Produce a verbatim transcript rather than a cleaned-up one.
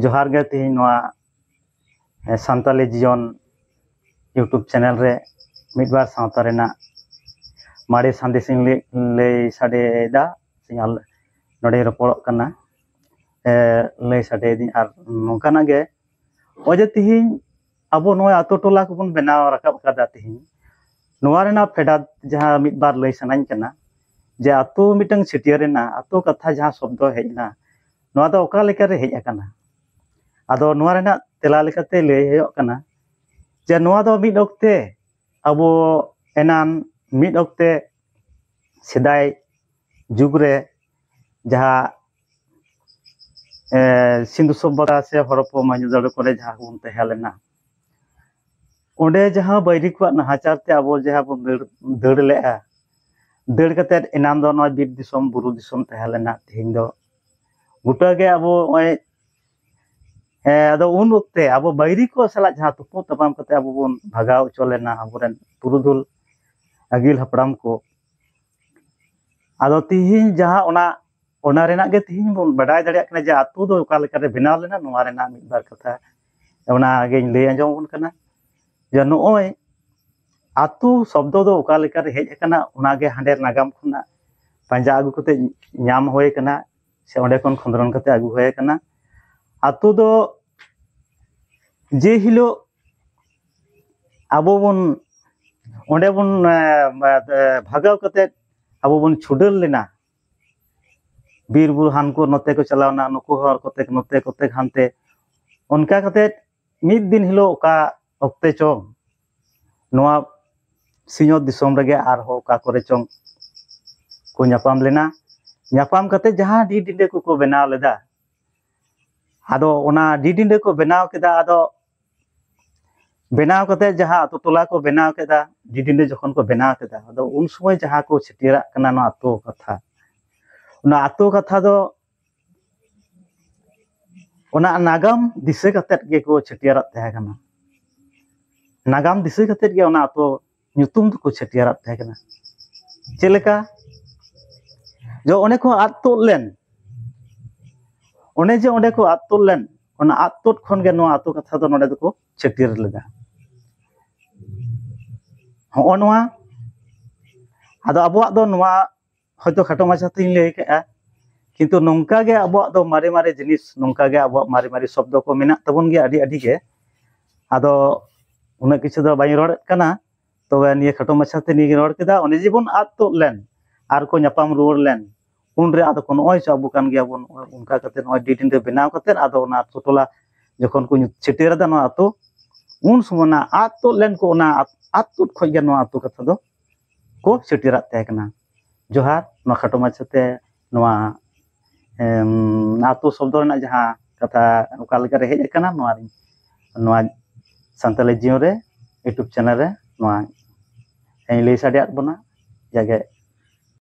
ᱡᱚᱦᱟᱨ ᱜᱮ᱾ ᱛᱮᱦᱮᱧ ᱱᱚᱣᱟ ᱥᱟᱱᱛᱟᱞᱤ ᱡᱤᱭᱚᱱ YouTube ᱪᱮᱱᱮᱞ ᱨᱮ ᱢᱤᱫ ᱵᱟᱨ ᱥᱟᱶᱛᱟ ᱨᱮᱱᱟᱜ ᱢᱟᱨᱮ ᱥᱟᱸᱫᱮᱥ ᱤᱧ ᱞᱟᱹᱭ, ᱞᱟᱹᱭ ᱥᱟᱰᱮᱭᱮᱫᱟ᱾ ᱥᱮ ᱱᱚᱰᱮᱧ ᱨᱚᱯᱚᱲᱚᱜ ᱠᱟᱱᱟ, ᱞᱟᱹᱭ ᱥᱟᱰᱮᱭᱮᱫᱟᱹᱧ᱾ ᱟᱨ ᱱᱚᱝᱠᱟᱱᱟᱜ ᱜᱮ, ᱱᱚᱜᱼᱚᱭ ᱡᱮ ᱛᱮᱦᱮᱧ ᱟᱵᱚ ᱱᱚᱜᱼᱚᱭ ᱟᱛᱳ ᱴᱚᱞᱟ ᱠᱚᱵᱚᱱ ᱵᱮᱱᱟᱣ ᱨᱟᱠᱟᱵ ᱠᱟᱫᱟ ᱛᱮᱦᱮᱧ, ᱱᱚᱣᱟ ᱨᱮᱱᱟᱜ ᱯᱷᱮᱰᱟᱛ ᱡᱟᱦᱟᱸ ᱢᱤᱫ ᱵᱟᱨ ᱞᱟᱹᱭ ᱥᱟᱱᱟᱧ ᱠᱟᱱᱟ, ᱡᱮ ᱟᱛᱳ ᱢᱤᱫᱴᱟᱝ ᱪᱷᱟᱹᱴᱭᱟᱹᱨ ᱨᱮᱱᱟᱜ ᱟᱛᱳ ᱠᱟᱛᱷᱟ ᱡᱟᱦᱟᱸ ᱥᱚᱵᱫᱚ ᱦᱮᱡ ᱮᱱᱟ, ᱱᱚᱣᱟ ᱫᱚ ᱚᱠᱟ ᱞᱮᱠᱟᱨᱮ ᱦᱮᱡ ᱟᱠᱟᱱᱟ? ᱟᱫᱚ ᱱᱚᱣᱟ ᱨᱮᱱᱟᱜ ᱛᱮᱞᱟ ᱞᱮᱠᱟᱛᱮ ᱞᱟᱹᱭ ᱦᱩᱭᱩᱜ ᱠᱟᱱᱟ ᱡᱮ ᱱᱚᱣᱟ ᱫᱚ ᱢᱤᱫ ᱚᱠᱛᱮ ᱟᱵᱚ ᱮᱱᱟᱱ ᱢᱤᱫ ᱚᱠᱛᱮ ᱥᱮᱫᱟᱭ ᱡᱩᱜᱽ ᱨᱮ ᱡᱟᱦᱟᱸ, ᱮ, ᱥᱤᱱᱫᱷᱩ ᱥᱚᱵᱷᱚᱛᱟ ᱥᱮ ᱦᱚᱨᱚᱯᱯᱟ ᱢᱚᱦᱮᱱᱡᱳᱫᱟᱲᱳ ᱠᱚᱨᱮ ᱡᱟᱦᱟᱸ ᱵᱚᱱ ᱛᱟᱦᱮᱸ ᱞᱮᱱᱟ, ᱚᱸᱰᱮ ᱡᱟᱦᱟᱸ ᱵᱟᱹᱭᱨᱤ ᱠᱚᱣᱟᱜ ᱱᱟᱦᱟᱪᱟᱨ ᱛᱮ ᱟᱵᱚ ᱡᱟᱦᱟᱸ ᱵᱚᱱ ᱫᱟᱹᱲ, ᱫᱟᱹᱲ ᱞᱮᱜᱼᱟ, ᱫᱟᱹᱲ ᱠᱟᱛᱮᱫ ᱮᱱᱟᱱ ᱫᱚ ᱱᱚᱣᱟ ᱵᱤᱨ ᱫᱤᱥᱚᱢ, ᱵᱩᱨᱩ ᱫᱤᱥᱚᱢ ᱛᱟᱦᱮᱸ ᱞᱮᱱᱟ᱾ ᱛᱮᱦᱮᱧ ᱫᱚ ᱜᱚᱴᱟ ᱜᱮ ᱟᱵᱚ ᱱᱚᱜᱼᱚᱭ, ᱦᱮᱸ, ᱟᱫᱚ ᱩᱱ ᱚᱠᱛᱮ ᱟᱵᱚ ᱵᱟᱹᱭᱨᱤ ᱠᱚ ᱥᱟᱞᱟᱜ ᱡᱟᱦᱟᱸ ᱛᱩᱯᱩᱜ ᱛᱟᱯᱟᱢ ᱠᱟᱛᱮ ᱟᱵᱚ ᱵᱚᱱ ᱵᱷᱟᱜᱟᱣ ᱦᱚᱪᱚ ᱞᱮᱱᱟ ᱟᱵᱚᱨᱮᱱ ᱯᱩᱨᱩᱫᱷᱩᱞ ᱟᱹᱜᱤᱞ ᱦᱟᱯᱲᱟᱢ ᱠᱚ, ᱟᱫᱚ ᱛᱤᱦᱤᱧ ᱡᱟᱦᱟᱸ ᱚᱱᱟ, ᱚᱱᱟ ᱨᱮᱱᱟᱜ ᱜᱮ ᱛᱤᱦᱤᱧ ᱵᱚᱱ ᱵᱟᱰᱟᱭ ᱫᱟᱲᱮᱭᱟᱜ ᱠᱟᱱᱟ ᱡᱮ ᱟᱛᱳ ᱫᱚ ᱚᱠᱟ ᱞᱮᱠᱟᱨᱮ ᱵᱮᱱᱟᱣ ᱞᱮᱱᱟ᱾ ᱱᱚᱣᱟ ᱨᱮᱱᱟᱜ ᱢᱤᱫ ᱵᱟᱨ ᱠᱟᱛᱷᱟ ᱚᱱᱟᱜᱤᱧ ᱞᱟᱹᱭ ᱟᱸᱡᱚᱢ ᱟᱵᱚᱱ ᱠᱟᱱᱟ᱾ ᱡᱮ ᱱᱚᱜᱼᱚᱭ ᱟᱛᱳ ᱥᱚᱵᱫᱚ ᱫᱚ ᱚᱠᱟ ᱞᱮᱠᱟᱨᱮ ᱦᱮᱡ ᱟᱠᱟᱱᱟ, ᱚᱱᱟᱜᱮ ᱦᱟᱸᱰᱮ ᱱᱟᱜᱟᱢ ᱠᱷᱚᱱᱟᱜ ᱯᱟᱸᱡᱟ ᱟᱹᱜᱩ ᱠᱟᱛᱮ ᱧᱟᱢ ᱦᱩᱭ ᱟᱠᱟᱱᱟ, ᱥᱮ ᱚᱸᱰᱮ ᱠᱷᱚᱱ ᱠᱷᱚᱸᱫᱽᱨᱚᱱ ᱠᱟᱛᱮ ᱟᱹᱜᱩ ᱦᱩᱭ ᱟᱠᱟᱱᱟ᱾ ᱟᱛᱳ ᱫᱚ ᱡᱮ ᱦᱤᱞᱳᱜ ᱟᱵᱚ ᱵᱚᱱ ᱚᱸᱰᱮ ᱵᱚᱱ, ᱮ, ᱮ, ᱵᱷᱟᱜᱟᱣ ᱠᱟᱛᱮ ᱟᱵᱚ ᱵᱚᱱ ᱪᱷᱩᱰᱟᱹᱨ ᱞᱮᱱᱟ, ᱵᱤᱨ ᱵᱩᱨᱩ ᱦᱟᱱᱠᱩ ᱱᱚᱛᱮ ᱠᱚ ᱪᱟᱞᱟᱣᱱᱟ, ᱱᱩᱠᱩ ᱦᱚᱲ ᱠᱚᱛᱮ ᱱᱚᱛᱮ, ᱠᱚᱛᱮ ᱦᱟᱱᱛᱮ, ᱚᱱᱠᱟ ᱠᱟᱛᱮ ᱢᱤᱫ ᱫᱤᱱ ᱦᱤᱞᱳᱜ ᱚᱠᱟ ᱚᱠᱛᱮ ᱪᱚᱝ ᱱᱚᱣᱟ ᱥᱤᱧᱚᱛ ᱫᱤᱥᱚᱢ ᱨᱮᱜᱮ ᱟᱨᱦᱚᱸ ᱚᱠᱟ ᱠᱚᱨᱮ ᱪᱚᱝ ᱠᱚ ᱧᱟᱯᱟᱢ ᱞᱮᱱᱟ᱾ ᱧᱟᱯᱟᱢ ᱠᱟᱛᱮ ᱡᱟᱦᱟᱸ ᱰᱤ ᱰᱤᱸᱰᱟᱹ ᱠᱚᱠᱚ ᱵᱮᱱᱟᱣ ᱞᱮᱫᱟ, ᱟᱫᱚ ᱚᱱᱟ ᱰᱤ ᱰᱤᱸᱰᱟᱹ ᱠᱚ ᱵᱮᱱᱟᱣ ᱠᱮᱫᱟ᱾ ᱟᱫᱚ ᱵᱮᱱᱟᱣ ᱠᱟᱛᱮ ᱡᱟᱦᱟᱸ ᱟᱛᱳ ᱴᱚᱞᱟ ᱠᱚ ᱵᱮᱱᱟᱣ ᱠᱮᱫᱟ, ᱰᱤ ᱰᱤᱸᱰᱟᱹ ᱡᱚᱠᱷᱚᱱ ᱠᱚ ᱵᱮᱱᱟᱣ ᱠᱮᱫᱟ, ᱟᱫᱚ ᱩᱱ ᱥᱚᱢᱚᱭ ᱡᱟᱦᱟᱸ ᱠᱚ ᱪᱷᱟᱹᱴᱭᱟᱹᱨᱟᱜ ᱠᱟᱱᱟ ᱱᱚᱣᱟ ᱟᱛᱳ ᱠᱟᱛᱷᱟ, ᱚᱱᱟ ᱟᱛᱳ ᱠᱟᱛᱷᱟ ᱫᱚ ᱚᱱᱟ ᱱᱟᱜᱟᱢ ᱫᱤᱥᱟᱹ ᱠᱟᱛᱮᱫ ᱜᱮᱠᱚ ᱪᱷᱟᱹᱴᱭᱟᱹᱨᱟᱜ ᱛᱟᱦᱮᱸ ᱠᱟᱱᱟ᱾ ᱱᱟᱜᱟᱢ ᱫᱤᱥᱟᱹ ᱠᱟᱛᱮᱫ ᱜᱮ ᱚᱱᱟ ᱟᱛᱳ ᱧᱩᱛᱩᱢ ᱫᱚᱠᱚ ᱪᱷᱟᱹᱴᱭᱟᱹᱨᱟᱜ ᱛᱟᱦᱮᱸ ᱠᱟᱱᱟ᱾ ᱪᱮᱫ ᱞᱮᱠᱟ? ᱡᱮ ᱚᱸᱰᱮ ᱠᱚ ᱟᱫ ᱛᱩᱫ ᱞᱮᱱ, ᱚᱱᱮ ᱡᱮ ᱚᱸᱰᱮ ᱠᱚ ᱟᱫ ᱛᱩᱫ ᱞᱮᱱ, ᱚᱱᱟ ᱟᱫ ᱛᱩᱫ ᱠᱷᱚᱱ ᱜᱮ ᱱᱚᱣᱟ ᱟᱹᱛᱩ ᱠᱟᱛᱷᱟ ᱫᱚ ᱱᱚᱰᱮ ᱫᱚᱠᱚ ᱪᱷᱟᱹᱴᱭᱟᱹᱨ ᱞᱮᱫᱟ᱾ ᱦᱚᱸᱜᱼᱚ ᱱᱚᱣᱟ᱾ ᱟᱫᱚ ᱟᱵᱚᱣᱟᱜ ᱫᱚ ᱱᱚᱣᱟ ᱦᱚᱭᱛᱳ ᱠᱷᱟᱴᱚ ᱢᱟᱪᱷᱟ ᱛᱮᱧ ᱞᱟᱹᱭ ᱠᱮᱜᱼᱟ, ᱠᱤᱱᱛᱩ ᱱᱚᱝᱠᱟ ᱜᱮ ᱟᱵᱚᱣᱟᱜ ᱫᱚ ᱢᱟᱨᱮ ᱢᱟᱨᱮ ᱡᱤᱱᱤᱥ, ᱱᱚᱝᱠᱟ ᱜᱮ ᱟᱵᱚᱣᱟᱜ ᱢᱟᱨᱮ ᱢᱟᱨᱮ ᱥᱚᱵᱫᱚ ᱠᱚ ᱢᱮᱱᱟᱜ ᱛᱟᱵᱚᱱ ᱜᱮᱭᱟ ᱟᱹᱰᱤ ᱟᱹᱰᱤ ᱜᱮ᱾ ᱟᱫᱚ ᱩᱱᱟᱹᱜ ᱠᱤᱪᱷᱩ ᱫᱚ ᱵᱟᱹᱧ ᱨᱚᱲᱮᱫ ᱠᱟᱱᱟ, ᱛᱚᱵᱮ ᱱᱤᱭᱟᱹ ᱠᱷᱟᱴᱚ ᱢᱟᱪᱷᱟ ᱛᱮ ᱱᱤᱭᱟᱹ ᱜᱤᱧ ᱨᱚᱲ ᱠᱮᱫᱟ᱾ ᱚᱱᱮ ᱡᱮᱵᱚᱱ ᱟᱫ ᱛᱩᱫ ᱞᱮᱱ ᱟᱨ ᱠᱚ ᱧᱟᱯᱟᱢ ᱨᱩᱣᱟᱹᱲ ᱞᱮᱱ, ᱩᱱᱨᱮ ᱟᱫᱚ ᱠᱚ ᱱᱚᱜᱼᱚᱭ ᱪᱚ ᱟᱵᱚ ᱠᱟᱱ ᱜᱮᱭᱟᱵᱚᱱ, ᱚᱱᱠᱟ ᱠᱟᱛᱮ ᱱᱚᱜᱼᱚᱭ ᱰᱤ ᱮᱱ ᱮ ᱵᱮᱱᱟᱣ ᱠᱟᱛᱮ ᱟᱫᱚ ᱚᱱᱟ ᱟᱛᱳ ᱴᱚᱞᱟ ᱡᱚᱠᱷᱚᱱ ᱠᱚ ᱧᱩ-, ᱪᱷᱟᱹᱴᱭᱟᱹᱨ ᱟᱫᱟ ᱱᱚᱣᱟ ᱟᱛᱳ, ᱩᱱ ᱥᱚᱢᱚᱭ ᱚᱱᱟ ᱟᱫ ᱛᱩᱫ ᱞᱮᱱ ᱠᱚ, ᱚᱱᱟ ᱟᱫ, ᱟᱫ ᱛᱩᱫ ᱠᱷᱚᱡ ᱜᱮ ᱱᱚᱣᱟ ᱟᱛᱳ ᱠᱟᱛᱷᱟ ᱫᱚ ᱠᱚ ᱪᱷᱟᱹᱴᱭᱟᱹᱨᱟᱜ ᱛᱟᱦᱮᱸ ᱠᱟᱱᱟ᱾ ᱡᱚᱦᱟᱨ, ᱱᱚᱣᱟ ᱠᱷᱟᱴᱚ ᱢᱟᱪᱷᱟᱛᱮ ᱱᱚᱣᱟ, ᱮᱢ, ᱟᱛᱳ ᱥᱚᱵᱫᱚ ᱨᱮᱱᱟᱜ ᱡᱟᱦᱟᱸ ᱠᱟᱛᱷᱟ ᱚᱠᱟ ᱞᱮᱠᱟᱨᱮ ᱦᱮᱡ ᱟᱠᱟᱱᱟ, ᱱᱚᱣᱟ, ᱱᱚᱣᱟ ᱥᱟᱱᱛᱟᱞᱤ ᱡᱤᱭᱚᱱ ᱨᱮ YouTube ᱪᱮᱱᱮᱞ ᱨᱮ ᱱᱚᱣᱟ ᱤᱧ ᱞᱟᱹᱭ ᱥᱟᱰᱮᱭᱟᱫ ᱵᱚᱱᱟ᱾ ᱡᱟᱜᱮ